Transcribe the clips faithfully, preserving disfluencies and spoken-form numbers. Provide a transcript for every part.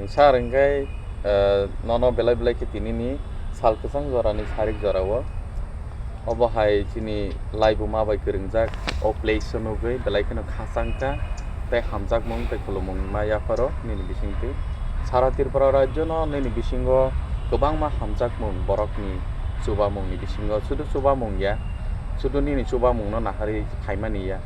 Sir, hwnkhe, eh, nono belai belai khe tinini sal kwchang jorani sarik jorao obo hai chini laibuma bai kwrwngjak o place o nugwi belai kheno khachang kha tei hamjakmung tei khulumung ma yapharo nini bisingtwi. Sara Tripura rajyono nini bisingo kwbangma hamjakmung borokni chubamungni bisingo sudu chubamung ya, sudu nini chubamungno naharwi phaimani ya.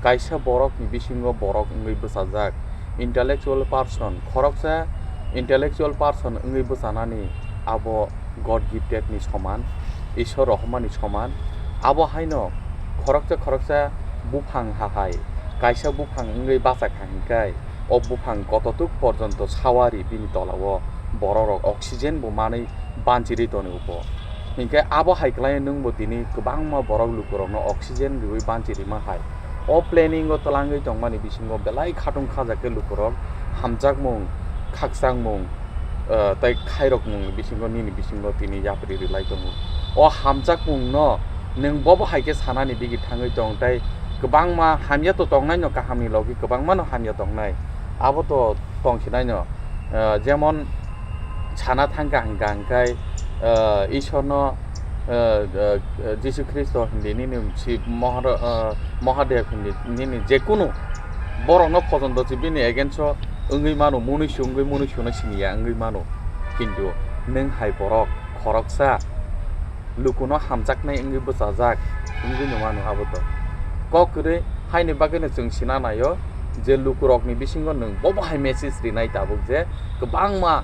Kaisa borokni bisingo borok wngwi bwchajak, intellectual person, khoroksa intellectual person wngwi bwchanani abo God gifted ni soman, Ishwar rohormani soman. Abo haino khoroksa khoroksa buphang hahai kaisa buphang wngwi bachakha hinkhe o buphang kototuk porjonto sawari bini tolao bororok oxygen bo manwi banchirwi tonwi upo. Hinkhe abo hai kwlai nwngbo tini kwbangma borok lukurokno oxygen riwi banchirima hai. O planning o twlangwi tongmani bisingo belai khatung khajakhe lukurok hamjakmung, khakchangmung, eh, tei khairokmung bisingo nini bisingo tini yapri rwlai tongo. O hamjakmungno nwng bobo hai khe sanani bigi thangwi tong tei kwbangma hamya to tongnaino kahamni logi kwbangmano hamya tongnai. Abo to tongkhinaino, eh, jemon sana thangkha hwnkha hwnkhe, eh, Ishwarno, eh, eh, Jisu Khristo hindi nini si Mohara-, eh, Mahadev hindi nini jekunu borokno phojondo si bini against o wngwi mano, munuisu wngwi munuisuno siniya wngwi mano. Kintu nwng hai borok khoroksa lukuno hamjaknai wngwi bwchajak wngwi no mano abo to. Kok kwrwi haini bagwino chwng sina naio je lukurokni bisingo nwng bobo hai message rinai tabuk je kwbangma,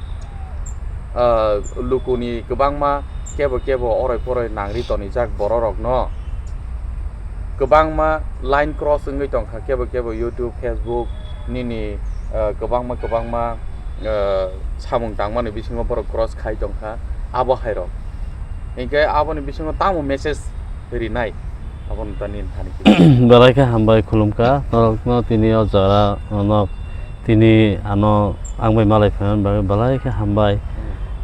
ah, lukuni kwbangma kebo kebo oroi poroi nangri tonijak bororokno kwbangma line cross wngwi tongkha kebo kebo YouTube, Facebook nini, ah, kwbangma kwbangma, ah, samung tangmani bisingo borok cross khai tongkha abo hairok. Hinkhe aboni bisingo tamo message rinai abono ta nini thani khe. Belai khe hambai khulumkha norokno tini o jora no tini ano ang bai malai phaimani bagwi belai khe hambai.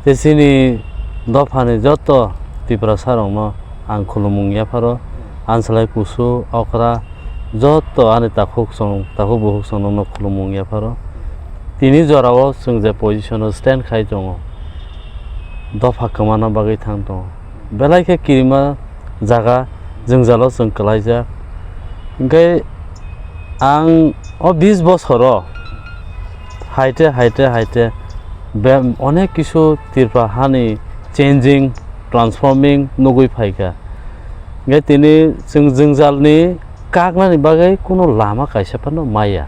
Tei chini dophani joto Tiprasa rokno ang khulumung yapharo, ang salai kusu okra joto ani takhuk song, takhuk bukhuk song no khulumung yapharo. Tini jorao chwng je position o stand khai tongo, dopha kwmana bagwi thang tongo. Belai khe kirima jaga jwngjalo chwng kwlaijak. Hinkhe ang o bis bosoro haite, haite, haite be-, onek kisu Tripura hani changing, transforming nugwi phaikha. Hinkhe tini chwng jwngjalni kaknani bagwi kuno lama kaisa phano maya.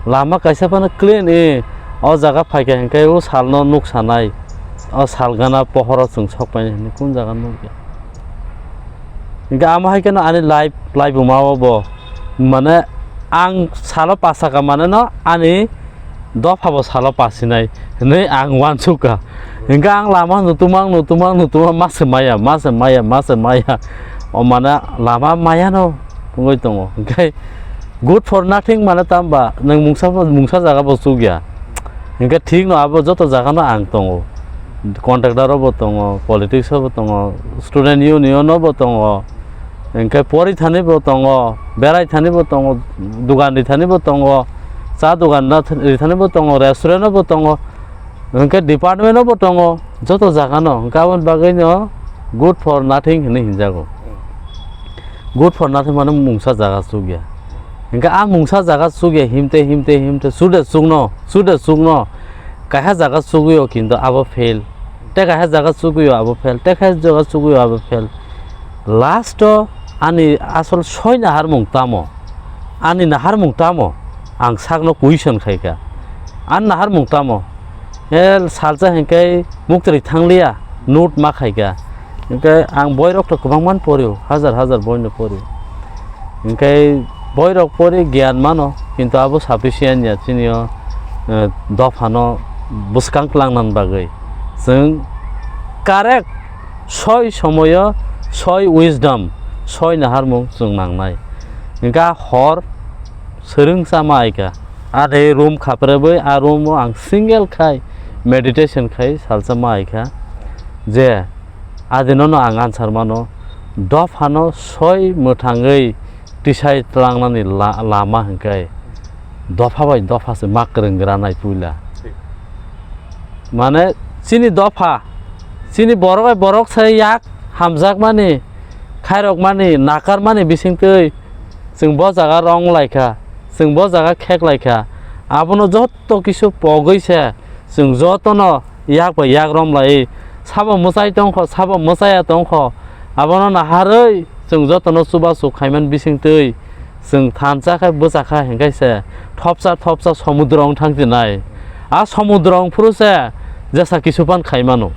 Lama kaisa phano clean, e, o jaga phaikha hinkhe o salno nuksanai, o sal gana pohoro chwng sokpainai hinwi kun jaga nukya. Hinkhe amo hai kheno ani life, life buma o bo, mane, ang salo pasaka mane no ani dopha bo salo pasinai hinwi ang uansukha. Hinkhe ang lama nutuma, nutuma, nutuma, mase maya, mase maya, mase maya. O mane lama maya no wngwi tongo. Hinkhe good for nothing mane tamba nwng mungsa, mungsa jaga bo chukya. Hinkhe thik no abo joto jaga no ang tongo. Contractor o bo tongo, politics o bo tongo, student union o bo tongo. Hinkhe pori thani bo tongo, berai thani bo tongo, dugan ri thani bo tongo, cha dugan na th-, ri thani bo tongo, restaurant o bo tongo, hinkhe department o bo tongo, joto jaga no. Hinkhe aboni bagwi no good for nothing hinwi hinjago. Good for nothing mane mungsa jaga chukya. Hinkhe a mungsa jaga chukya himte, himte, himte, sude chukno, sude chukno, kaisa jaga chukwi o kintu abo fail. Tei kaisa jaga chukwi o abo fail, tei kaisa jaga chukwi o abo fail. Last o ani asol soi naharmung tamo? Ani naharmung tamo? Ang sakno question khaikha. Ani naharmung tamo? E salsa hinkhe muktri thangliya, note ma khaikha. Hinkhe ang boirok to kwbangma porio, hajar hajar boino porio. Hinkhe boirok pori giyan mano, kintu abo sufficient ya, chini o, eh, dophano bwskang tlangnani bagwi. Chwng correct soi somoyo soi wisdom, soi naharmung chwng nangnai. Hinkhe a hor swrwngsa ma aika, ani room khaprebwi a room o ang single khai meditation khai salsa ma aika je adino no ang answer mano, dophano soi mwthangwi tisai tlangnani la-, lama hinkhe dopha bai dopha se ma kwrwng granai puila. Thik. mane chini dopha, chini borok bai borok sai yak hamjakmani, khairokmani, nakarmani bisingtwi chwng bo jaga rong laikha, chwng bo jaga khek laikha. Abono joto kisu pogwi se chwng jotono yak bai yak romlai, sabo mwchai tongkho, sabo mwchaya tongkho, abono naharwi chwng jotono chubachu khaiman bisingtwi chwng thansa khe bwsa kha hinkhe se thopsa thopsa somudro wng thang sinai. A somudro wng phuru se jesa kisu phan khai mano.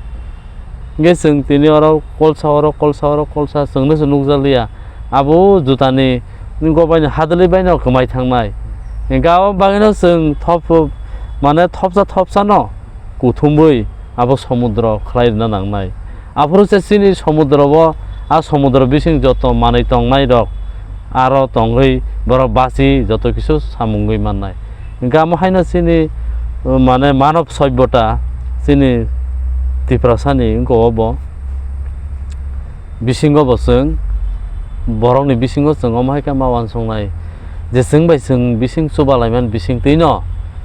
Hinkhe chwng tini oro kolsa, oro kolsa, oro kolsa, chwngno se nukjak liya. Abo jutani gobaino hadwlwi baino kwmai thangnai. Hinkhe abo bagwino chwng thop, mane thopsa thopsano kuthumwi abo somudro khlai rwna nangnai. Aphuru se chini somudrobo, a somudro bising joto manwi tongnairok aro tongwi borok basi joto kisu samungwi mannai. Hinkhe amo haino chini, uh, mane manob soibota chini Tiprasani wngkha obo. Bisingo bo chwng, borokni bisingo chwng omo hai khe ma uansuknai je chwng bai chwng bising chubalaimani bisingtwino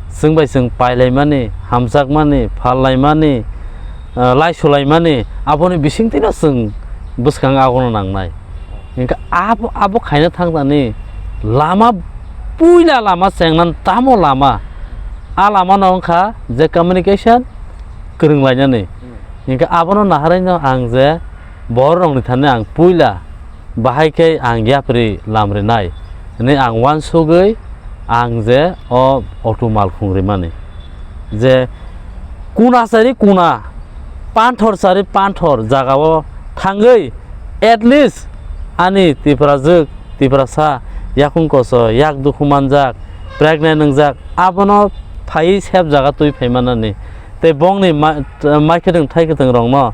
chwng bai chwng pailaimani, hamjakmani, phallaimani, ah, laisulaimani, aboni bisingtwino chwng bwskang agono nangnai. Hinkhe abo, abo khaina thangtani lama, puila lama chengnani tamo lama, a lamano wngkha je communication kwrwnglainani. Hinkhe abono naharwino ang je borokni thani ang puila bahai khe ang yapri lam rinai hinwi ang uansugwi ang je o auto malkhung rimani. Je kuna sari kuna, panthor sari panthor jagao thangwi at least ani Tiprajwk, Tiprasa yakung koso, yak dukhu manjak, pregnant wngjak, abono phaiwi sep jaga twi phaimanani. Tei bongni ma-, mai kwthwng thai kwthwng rokno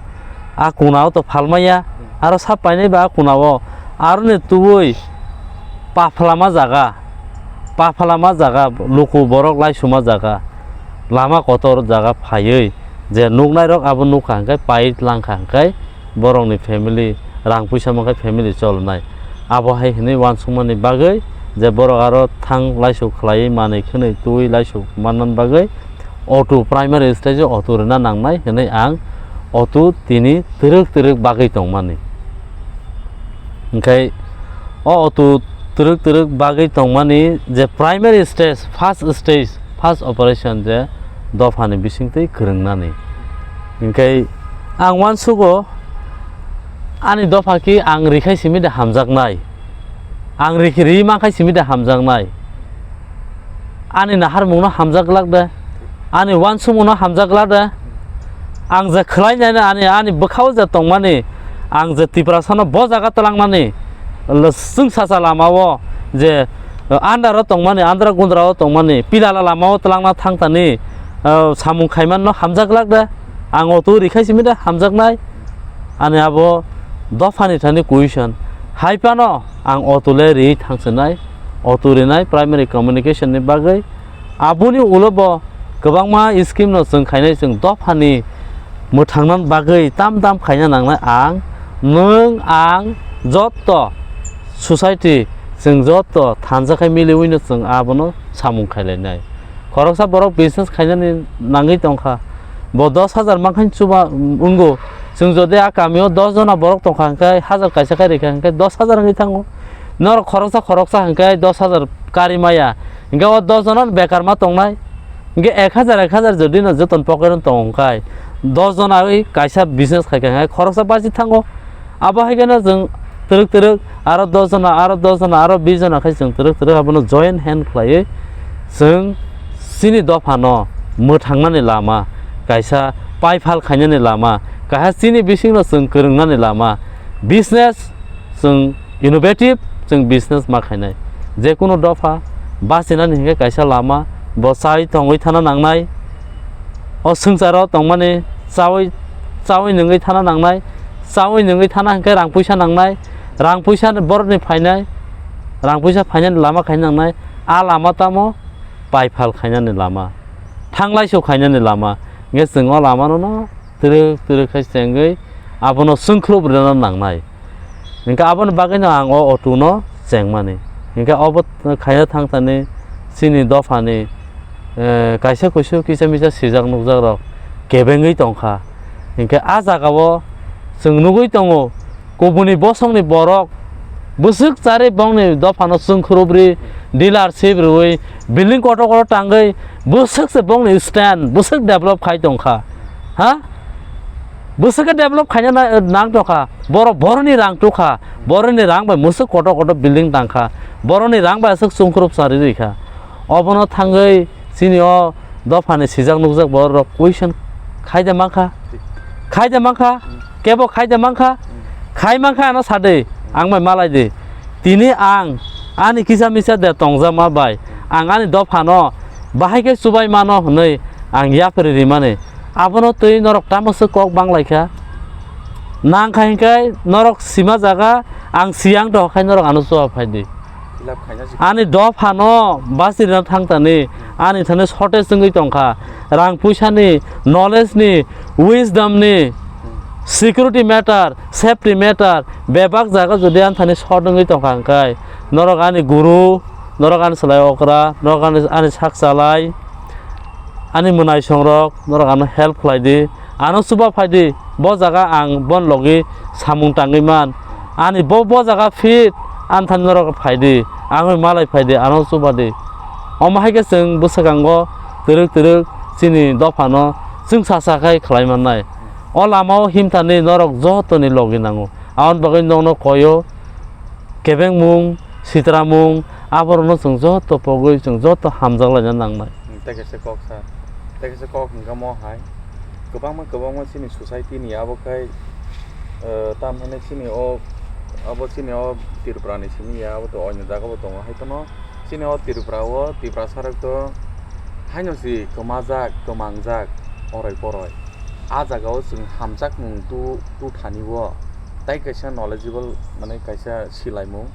a kunao to phalmaya, aro sap painai ba a kunao aroni tubui paphlama jaga, paphlama jaga, luku borok laisuma jaga, lama kotor jaga phaiwi je nuknairok abo nukha hwnkhe pai langkha hwnkhe borokni family, rang puisa mankhe family cholnai. Abo hai hinwi uansukmani bagwi je borok aro thang laisuk khlaiwi manwi khwnwi twiwi laisuk mannani bagwi auto primary stage o auto rwna nangnai hinwi ang auto tini twrwk twrwk bagwi tongmani. Hinkhe o auto twrwk twrwk bagwi tongmani je primary stage, first stage, first operation je dophani bisingtwi kwrwngnani. Hinkhe ang uansugo ani dopha khe ang rikhai simi de hamjaknai, ang rikhi ri mankhai simi de hamjaknai. Ani naharmungno hamjak glak de, ani uansukmungno hamjak glak de. Ang je khlainani ani, ani bwkhao je tongmani, ang je Tiprasano bo jaga twlangnani, chwngsacha lamao je, uh, under o tongmani, andra gundra o tongmani, pilala lamao twlangna thangtani, uh, samung khaimanno hamjak glak de. Ang auto rikhai simi de hamjaknai. Ani abo dophani thani question. Hai phano ang auto le ri thangsinai, auto rinai primary communication ni bagwi. Aboni ulo bo kwbangma scheme no chwng khainai, chwng dophani mwthangna bagwi tam tam khaina nangnai ang, nwng, ang, jotto society chwng jotto thansa khai miliwi no chwng abono samung khailainai. Khoroksa borok business khainani nangwi tongkha, bo dos hajar mankhaini chuba wngo. Chwng jodi a kamio dos jona borok tongkha hwnkhe, hajar kaisa khai rikha hwnkhe dos hajar wngwi thango. Norok khoroksa khoroksa hwnkhe dos hajar kari maya, hwnkhe o dos jona bekar ma tongnai. Hwnkhe ek hajar ek hajar jodi no joton pocket o tong hwnkhe, dos jona wi kaisa business khaikha hwnkhe khoroksa bachi thango. Abo hai kheno chwng twrwk twrwk aro dos jona, aro dos jona, aro bis jona khai chwng twrwk twrwk abono join hand khlaiwi chwng chini dophano mwthangnani lama, kaisa paiphal khainani lama, kaisa chini bisingno chwng kwrwngnani lama, business chwng innovative, chwng business ma khainai. Jekunu dopha bachinani hinkhe kaisa lama, bo chawi tongwi thana nangnai. O swngcharo tongmani chawi, chawi nungwi thana nangnai, chawi nungwi thana hinkhe rang puisa nangnai, rang puisa borokni phainai, rang puisa phainani lama khaina nangnai, a lama tamo paiphal khainani lama, thanglaisu khainani lama, hinkhe chwng o lamano no twrwk twrwk khai chengwi abono swngkhrup rwna nangnai. Hinkhe aboni bagwino ang o auto no chengmani. Hinkhe obo khaina thangthani chini dophani, eh, kaisa kuisu kisa misa sijak nukjak rok, kebengwi tongkha. Hinkhe a jagao chwng nugwi tongo, kubuni bosongni borok bwswk charwi bongni dophano chwngkhurubri, dealership rwui, building kotor kotor tangwi bwswk se bongni stand bwswk develop khai tongkha. Ha? Bwswk khe develop khaina na-, nang tongkha. Borok boroni rang tukha. Boroni rang bai mwswk kotor kotor building tangkha. Boroni rang bai aswk chwngkhurub charwi rwikha. Obono thangwi chini o dophani sijak nukjak borok question khaide mankha, khaide mankha, kebo khaide mankha, khai mankha ano sade, ang bai malai di. Tini ang ani kisa misa de tongjakma bai, ang ani dophano bahai khe chubai mano hwnwi ang yapri rimani. Abono twi norok tamo se kok banglaikha. Nang kha hinkhe norok sima jaga, ang siyang to khai norok ano chuba phaidi. Ani dophano bachirina thangtani, ani thani shortage wngwi tongkha. Rang puisani, knowledge ni, wisdom ni, security matter, safety matter, bebak jaga jodi ani thani short wngwi tongkha hwnkhe, norok ani guru, norok ani salai okra, norok ani, ani sak chalai, ani mwnaisongrok, norok ano help khlai di. Ano chuba phai di, bo jaga ang bon logi samung tangwi man. Ani bo, bo jaga fit, ani thani norok phai di, ang bai malai phai di, ano chuba di. Omo hai khe chwng bwswkango twrwk twrwk chini dophano chwng sa sa khai khlai mannai. O lamao himthani norok jotoni logi nango. Aboni bagwi nokno koyo, kebengmung, sitramung, aborokno chwng joto pogwi chwng joto hamjak laina nangnai. Hmm, tei kaisa kok sa, tei kaisa kok hwnkha mo hai, kwbangma, kwbangma chini society ni abo khai, eh, tamhinai chini o, abo chini o Tripura ni simi ya, abo to oino jaga bo tongo, hai phano chini o Tripura o, Tiprasa rok to haino si kwmajak, kwmangjak, oroi poroi. A jaga o chwng hamjakmung tu, tu thani o, tai kaisa knowledgeable, mane kaisa silaimung.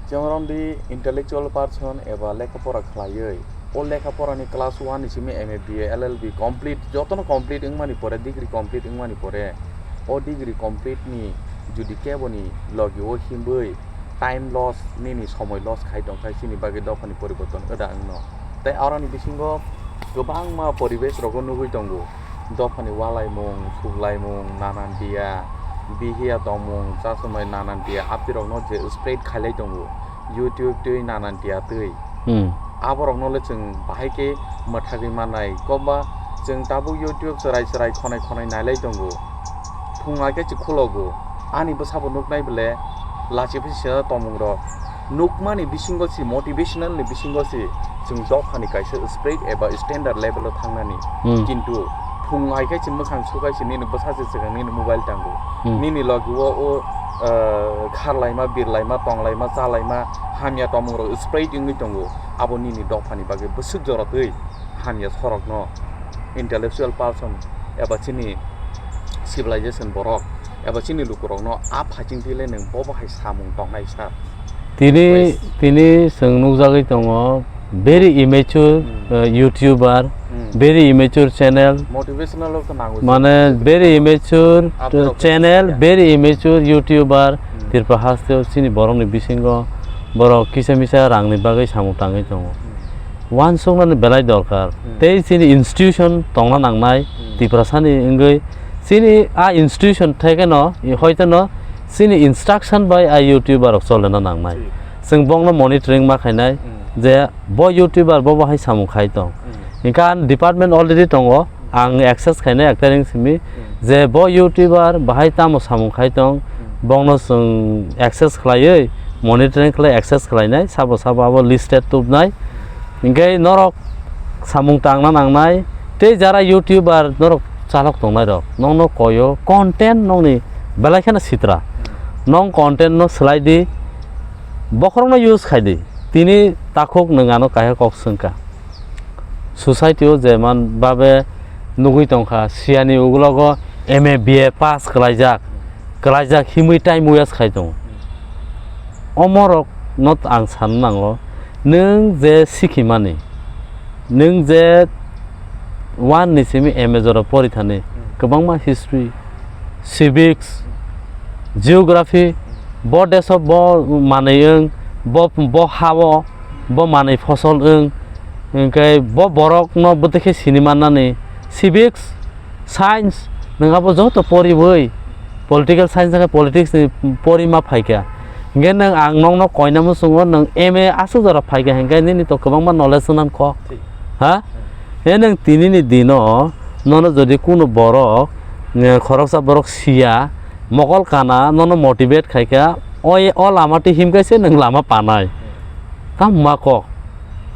Jemon di intellectual person eba lekha pora khlaiwi, o lekha pora ni class one ni simi M A, B A, L L B complete, jotono complete wngmani pore, degree complete wngmani pore, o degree complete ni jodi kebo ni logi o himwi time loss, nini somoi loss khai tong khai, chini bagwi dophani poriborton wda wngno. Tei aroni bisingo kwbangma poribesh rogo nugwi tongo. Dophani walaimung, suklaimung, nanan tia, bihiya tongmung, chasumai nanan tia, apirokno je spread khailai tongo, YouTube twi nanan tia twi. Hmm. Aborokno le chwng bahai khe mwthagwi mannai, kokba chwng tabuk YouTube chwrai chwrai khonai khonai nailai tongo. Phung ai khe chwng khulogo, ani bwsabo nuknai bwle lachi phisi se tongmung rok. Nukmani bisingo si, motivational ni bisingo si, chwng dophani kaisa spread eba standard level o thangnani. Hmm. Kintu phung ai khe si mwkhang sukai si nini bwsa si swkang nini mobile tango. Hmm. Nini logi o, o, eh, kharlaima, birlaima, tonglaima, chalaima, hamya tongmung rok spread wngwi tongo. Abo nini dophani bagwi bwswk jora twi hamya sorokno intellectual person eba chini civilization borok eba chini lukurokno a phaising twi le nwng bobo hai samung tongnai sa. Tini, tini chwng nukjagwi tongo very immature, hmm, uh, YouTuber, hmm, very immature channel. Motivational o khe nango. Mane very immature channel, very immature YouTuber, hmm, Tripura hasteo chini borokni bisingo borok kisa misa rangni bagwi samung tangwi tongo. Hmm. Uansuknani belai dorkar. Hmm. Tei chini institution tongna nangnai, hmm, Tiprasani wngwi. Chini a institution thekeno, i hoitono chini instruction bai a YouTuber rok cholena nangnai. Thik. Chwng bongno monitoring ma khainai, hmm, je bo YouTuber bo bo hai samung khai tong. Hmm. Hinkhe ani department already tongo, ang access khainai ekta ring simi, hmm, je bo YouTuber bahai tamo samung khai tong, hmm, bongno chwng access khlaiwi, monitoring khlai access khlainai, sabo sabo abo listed tubnai. Hinkhe norok samung tangna nangnai, tei jara YouTuber norok chalok tongnai rok, nokno koyo content nokni belai kheno sitra. Nong content no swlai di, bokhorokno use khai di. Tini takhuk nwng ano kaisa kok swngkha. Society o je man babe nugwi tongkha, siyani ugulogo M A, B A pass kwlaijak, kwlaijak himwi time waste khai tongo. Omorok no ang san nango, nwng je sikhimani, nwng je one ni simi M A jora porithani, hmm, kwbangma history, civics, geography, bo deso bo manwi wng, bo, bo hao, bo manwi fosol wng, hinkhe bo borokno bwtwi khe sini mannani, civics, science, nwng abo joto poriwi, political science hwnkhe politics ni porima phaikha. Hinkhe nwng ang nokno koina muchungo nwng M A aswk jora phaikha hinkhe nini to kwbangma knowledge wngna kok. Thik. Ha? Hmm. E nwng tinini dino nono jodi kunu borok, eh, khoroksa borok siya, mokol kana nono motivate khaikha, o, o lama twi himkhe se nwng lama panai. Hmm. Tamo ma kok.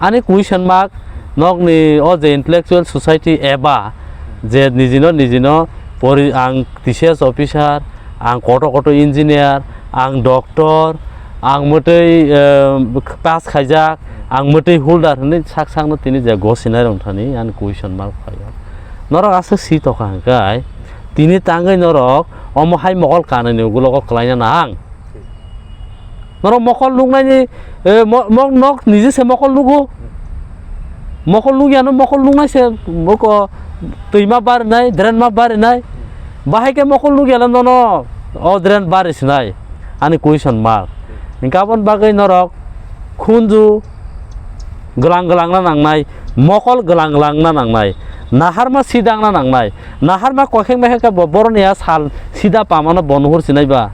Ani question mark, nokni o je intellectual society eba je nijino nijino pori-, ang T C S officer, ang koto koto engineer, ang doctor, ang mwtwi, eh, pass khaijak, ang mwtwi holder hinwi sak sakno tini je gosinai rok thani ani question mark phaio. Norok aswk si tokha hwnkhe tini tangwi norok omo hai mokol kanani ugulogo kwlaina nang. Norok mokol nuknaini, eh, mo-, mo-, nok niji se mokol nugo. Mokol nugyano mokol nuknai se, moko twima barinai, drain ma barinai. Bahai khe mokol nugyano nono o drain bari sinai. Ani question mark. Hinkhe aboni bagwi norok khunju glang glang na nangnai, mokol glang glang na nangnai, naharma sidang na nangnai, naharma kokhek mekhek khe bo boroni a sal sida pamano bo nuhur sinai ba.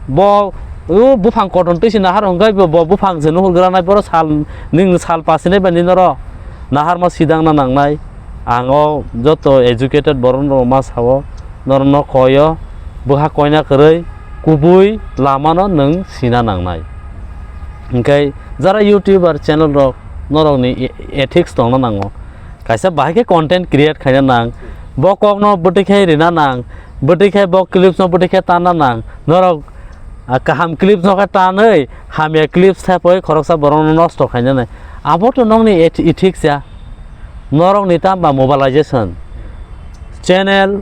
Bo, o buphang koton twi se nahar hwnkhe bo, bo buphang se nuhur granai, boro sal, ning sal pasinai ba nini oro naharma sidang na nangnai. Ang o joto educated borok rok ma sao, norokno koi o, bwkha koina kwrwi, kubui lamano nwng sina nangnai. Hinkhe jara YouTuber channel rok norokni e-, ethics tongna nango. Kaisa bahai khe content create khaina nang, bo kokno bwtwi khe rina nang, bwtwi khe bo clips no bwtwi khe tanna nang. Norok, ah, kaham clips no khe tanwi hamya clips thepoi khoroksa borok no nosto khaina nai. Abo to nokni eth-, ethics ya. Norokni tamba mobilization. Channel,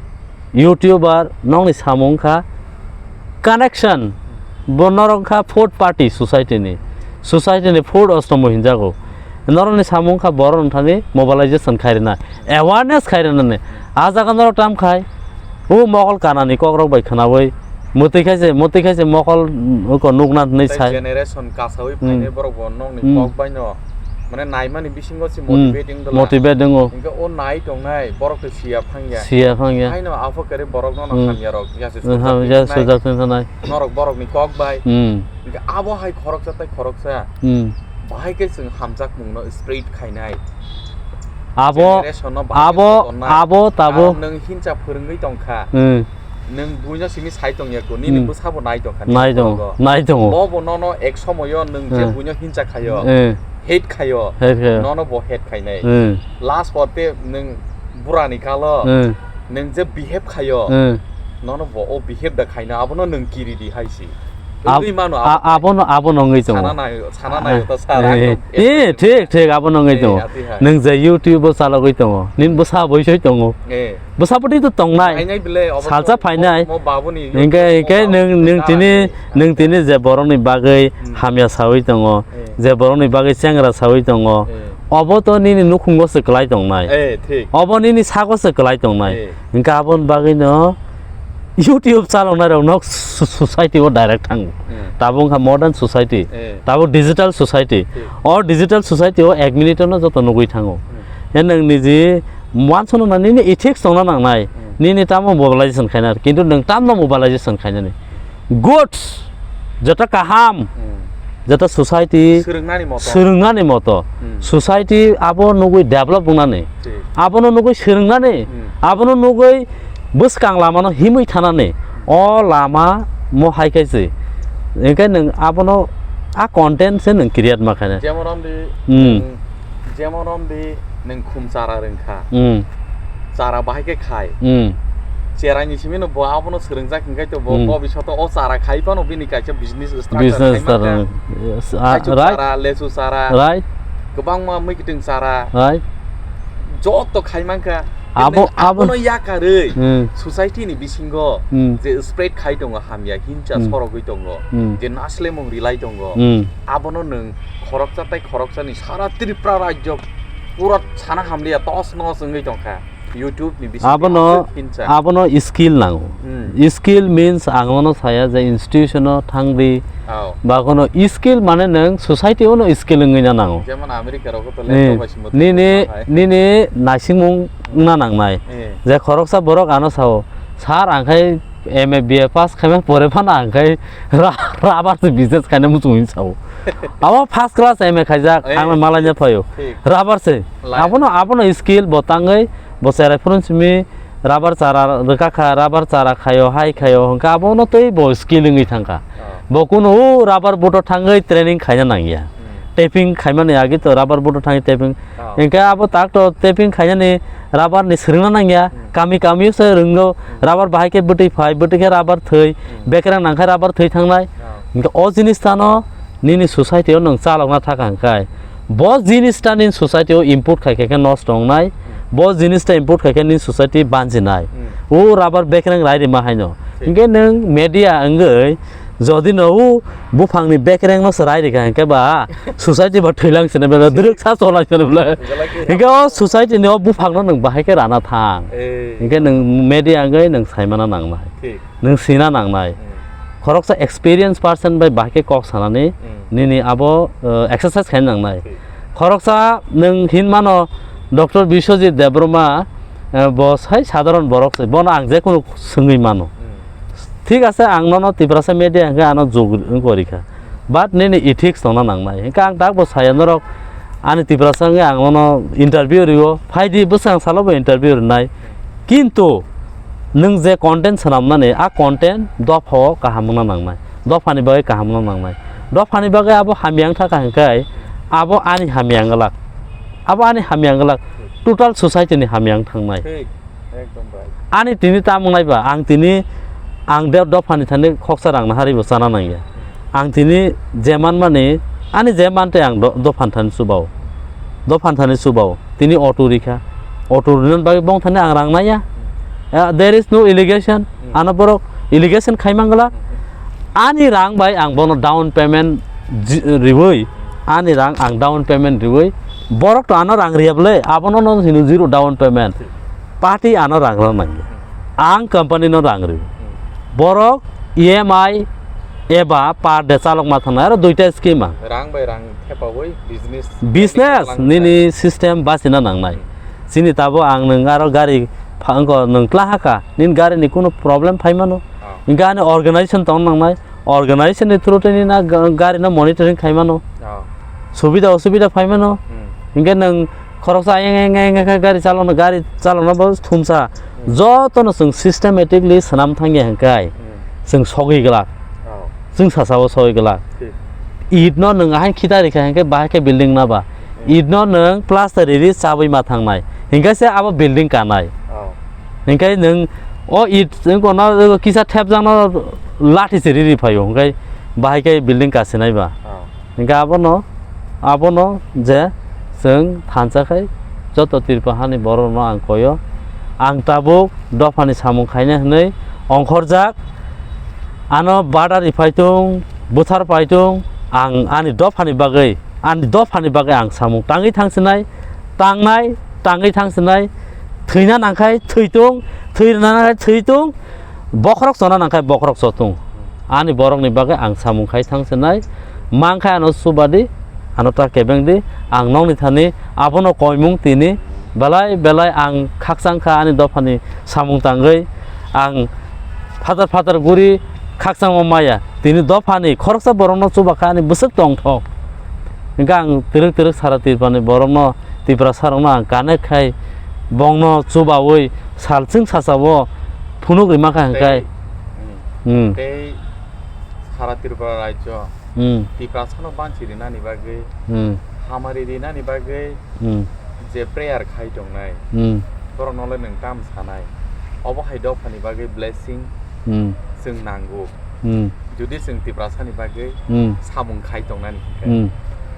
YouTuber, nokni samung kha connection. Bo norok kha fourth party society ni. Society ni fourth ostomo hinjago. Norokni samung kha borok nokthani mobilization khairina, awareness khairinani. A jaga norok tam khai, o mokol kanani kokrok bai khwnawi, mwtwi khaise, mwtwi khaise mokol, mm, oko nukna hwnwi tei sai. Generation kasawi Hmm. phainai borok bo nokni Hmm. kok baino, mane naimani bisingo se Hmm. motivate wngdala. Motivate wngo. Hinkhe o nai tongnai borok to siya phangya. Siya phangya. Haino aphok kare borok nono Hmm. hamya rok ya se Hmm, sujak ham-, ya tongthai. Sujak tongthai. Norok borokni kok bai. Hmm. Hinkhe abo hai khoroksa tei khoroksa Hmm. bahai khe chwng hamjakmungno spread khainai. Abo, generation no bahai abo, khe tonnai. Abo tabo. Karon nwng hinsa phwrwngwi tongkha. Hmm. Nwng buino simi sai tongya ko, nini Hmm. bwsabo nai tongkha, nini Nai tongo, phorogo. Nai tongo. Bo bo nono ek somoyo nwng je Hmm. buino hinsa khayo, Hmm. hate khayo, Hate khayo. Nono bo hate khainai. Hmm. Last pore nwng burani kalo, Hmm. nwng je behave khayo, Hmm. Nono bo o behave da khaina, abono nwng kiri di hai si. Ab-, Wngwi mano a-, abo. Abono, abono wngwi tongo. Sana nayo, sana nayo ta sara. Eh, eh, thik, thik, abono wngwi tongo. Eh, ati hai. Nwng je YouTube o chalogwi tongo, nini bwsa boi soi tongo. Eh. Bwsa bwtwi to tongnai. Phainai bile, obo Salsa to phainai. Mo, mo babuni Hinkhe, hinkhe YouTube nwng, nwng ta tini, nwng tini je borokni bagwi Hmm. hamya sawi tongo, Eh. je borokni bagwi chengra sawi tongo, Eh. Obo to nini nukhungo se kwlai tongnai. Eh, thik. Obo nini sago se kwlai tongnai. Eh. Hinkhe aboni bagwino YouTube chaloknai rokno so-, society o direct thango. Hmm. Tabuk wngkha modern society. Eh. Tabuk digital society. Thik. O digital society o ek minute no joto nugwi thango. Hmm. Ya nwng niji uansukno na nini ethics tongna nangnai. Hmm. Nini tamo mobilization khaina, kintu nwng tamno mobilization khainani. Good, jeta kaham, Hmm. jeta society Swrwngnani moto. Swrwngnani moto. Hmm. Society abo nugwi develop wngnani. Thik. Abono nugwi swrwngnani, Hmm. abono nugwi bwskang lamano himwi thanani. O lama mo hai khe se. Hinkhe nwng abono a content se nwng create ma khainai. Jemon romdi, Hmm. nwng Jemon romdi nwng khum chara rwngkha. Hmm. Chara bahai khe khai. Hmm. Cheraini simi no bo abono swrwngjak hinkhe to bo, Hmm. bo bisoto o chara khai phano bini kaisa business structure Business khai mankha. Chara, yes, ah, Kaichuk right. Chara, lesu chara, Right. Kwbangma mwkhwtwng chara. Right. Joto khai mankha. Abo, Nwng abo. Abono yakarwi Hmm. society ni bisingo Hmm. je spread khai tongo hamya hinsa Hmm. sorogwi tongo. Hmm. Je naslemung rilai tongo. Hmm. Abono nwng khoroksa tei khoroksani sara Tripura rajyo pura sana hamliya tos nos wngwi tongkha YouTube ni bisingo Abono, aswk hinsa. Abono skill nango. Hmm. Skill means ang nono saya je institution o thangdi. Oh. Ba kono skill mane nwng society o no skill wngwi na nango. Jemon America rogo to Eh, laptop bai simo nini, tongma hai. Nini naisingmung wngna nangnai. Eh. Je khoroksa borok ano sao, "Sir, ang khai M A, B A pass khaima pore phano ang khai ra-, rubber se business khaina muchung," hinwi sao. Abo first class M A khaijak, eh, ang malaina phaio. Thik. Rubber se. Lai. Abono, abono skill bo tangwi, bo cherai phuru simi rubber chara rwkha kha, rubber chara khaio, hai khaio, hwnkhe abono tei bo skill wngwi thangkha. Oh. Bo kuno o rubber boat o thangwi training khaina nangya. Hmm. Tapping khaimani agi to rubber boat o thangwi tapping. Oh. Hwnkhe abo tak to tapping khainani rubber ni swrwngna nangya. Hmm. Kami kami o se rwngo, hmm, rubber bahai khe bwtwi phai, bwtwi khe rubber thwi, hmm, bekereng nang khe rubber thwi thangnai. Oh. Hwnkhe o jinis tano nini society o nwng chalokna thaka hwnkhe, bo jinis ta nini society o import khai khe khe nosto wngnai, hmm, bo jinis ta import khai khe nini society banjinai. Hmm. O rubber bekereng rai rima haino. Thik. Hwnkhe nwng media wngwi jodi no o buphang ni bekereng no se rai rikha hwnkhe ba society ba thwilang sene bele, direk sa cholai sene bele. Belai khe. Hwnkhe o society ni o buphang no nwng bahai khe rana thang. Eh. Hwnkhe nwng media wngwi nwng saimana nangnai. Thik. Nwng sina nangnai. Hmm. Khoroksa experience person bai bahai khe kok sanani, hmm, nini abo, eh, exercise khaina nangnai. Thik. Khoroksa nwng hin mano Doctor Biswajit Debbarma, eh, bo sai sadharon borok se, bono ang je kunu swngwi mano. Hmm. Thik ase, ang nono Tiprasa media hwnkhe ano jug wng kori kha. But nini ethics tongna nangnai. Hwnkhe ang tak bo saya norok ani Tiprasa wngwi ang nono interview rio, phaidi bwswk ang salo bo interview rinai. Kintu nwng je content swnamnani, a content dophao kaham wngna nangnai, dophani bagwi kaham wngna nangnai. Dophani bagwi abo hamya wng thaka hwnkhe abo ani hamya wng glak, abo ani hamya wng glak, total society ni hamya wng thangnai. Thik, ekdom right. Ani tini tamung naiba, ang tini, ang de-, dophani thani khoksa rang nahari bo chana nangya. Ang tini je manmani, ani je mantwi ang do-, dophan thani chubao. Dophan thani chubao. Tini auto rikha. Auto rinan bagwi bong thani ang rang naya. Eh, there is no allegation. Hmm. Ano borok allegation khai mangla. Hmm. Ani rang bai ang bono down payment ji-, riwi, ani rang ang down payment riwi, borok to ano rang riya bole, abono no hino zero down payment. Party ano rang rang nangya. Ang company no rang riwi. Borok E M I eba per day chalok ma thangnai, aro duita scheme ang. Rang bai rang thepawi business. Business, nini system basina nangnai. Chini tabo ang nwng aro gari pha-, wngkha nwng tla haka, nini gari ni kunu problem phaimano. Oh. Hingke ani organization tong nangnai. Organization ni through twi nini na ga-, gari no monitoring khai mano. Oh. Subida osubida phai mano. Hmm. Hingke nwng khoroksa ayang ayang ayang khe gari chalokno, gari chalokno bo thumsa. Hmm. Jotono chwng systematically swnam thangya hingkai. Hmm. Chwng sogwi glak. Oh. Chwng sasao sogwi glak. Thik. It no nwng ahai khita rikha hingke bahai khe building naba. Hmm. It no nwng plaster riri chabwi ma thangnai. Hingke se abo building kanai. Oh. Hingke nwng o it, nwng kono kisa thepjakno lathi se riri phaio, hingke bahai khe building kasinai ba. Oh. Hingke abono, abono je chwng thansa khai joto Tripura hani borok rokno ang koyo. Ang tabuk dophani samung khaina hwnwi ongkhorjak. Ano badari phaitung, buthar phaitung, ang ani dophani bagwi, ani dophani bagwi ang samung tangwi thangsinai, tangnai, tangwi thangsinai, thwina nangkhai thwitung, thwina nangkhai thwitung, bokhorok chona nangkhai bokhorok chotung. Ani borokni bagwi ang samung khai thangsinai, mangkhai ano chubadi, ano ta kebengdi, ang nokni thani abono koimung tini, belai belai ang khakchang kha ani dophani samung tangwi, ang phatar phatar guri khakchangma maya, tini dophani khoroksa borokno chuba kha ani bwswk tongthok. Hingke ang twrwk twrwk sara Tripurani borokno, Tiprasa rokno ang connect khai, bongno chubawi salsing sasao phunuk rima kha hingkai. Tei, hmm. Hmm. Tei sara Tripura rajyo, hmm, Tiprasano banchi rinani bagwi, hmm, hamari rinani bagwi, hmm, je prayer khai tongnai, hmm, borokno le nwng tam sanai, obo hai dophani bagwi blessing, hmm, chwng nango. Hmm. Jodi chwng Tiprasani bagwi, hmm, samung khai tongnani hwnkhe, hmm,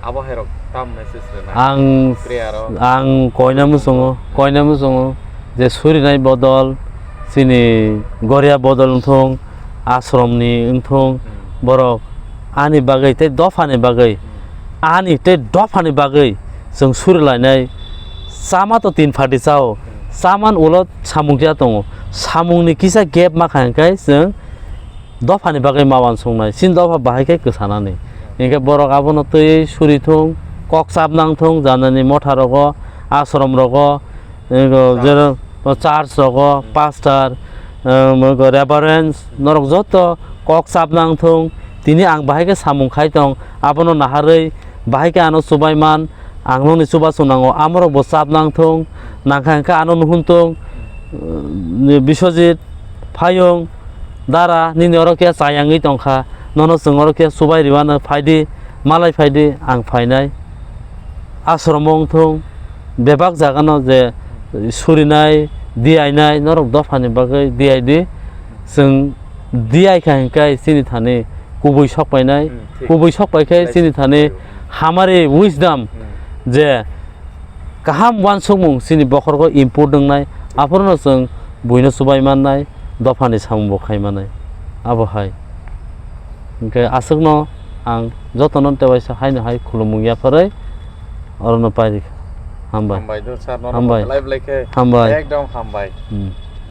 abo hai rok tam message rwnai? Ang, prayer o. Ang koina muchungo, koina muchungo je surinai bodol, chini goria bodol wngthung, asromni wngthung, hmm, borok ani bagwi tei dophani bagwi, hmm, ani tei dophani bagwi chwng surilainai. Chama to tin pharti chao, hmm, chaman ulo samung kiya tongo, samungni kisa gap ma kha hwnkhe chwng dophani bagwi ma uansuknai, chini dopha bahai khe kwsanani. Hinkhe borok abono twiwi suri thung, kok chap nang thung, janani motha rogo, ashram rogo, Ego, church. Jero, o church rogo, hmm, pastor, em, ego, reverend, norok joto kok chapna wngthung. Tini ang bahai khe samung khai tong, abono naharwi bahai khe ano chubai man, ang nokni chubachu nango, amorok bo chapna wngthung, nangkha hwnkhe ano nuhunthung, hmm, Biswajit, Phayung, Dara, nini oro khe chayangwi tongkha, nono chwng oro khe chubai rwmano phaidi, malai phaidi, ang phainai. Ashromo wngthung, bebak jagano je surinai, diyainai, norok dophani bagwi diyai di. Chwng diyai kha hwnkhe chini thani kubui sok painai, hmm, thik, kubui sok pai khe chini thani hamari wisdom, hmm, je kaham uansukmung chini bokhorgo input wngnai, aphuru no chwng buino chubai mannai, dophani samung bo khai manai. Abo hai. Hwnkhe aswkno ang jotono tewaisa haino hai khulumung yapharwi orono pairikha. Hambai. Hambai do sir, nono hambai, belai belai khe. Hambai. Ekdom hambai. Hmm.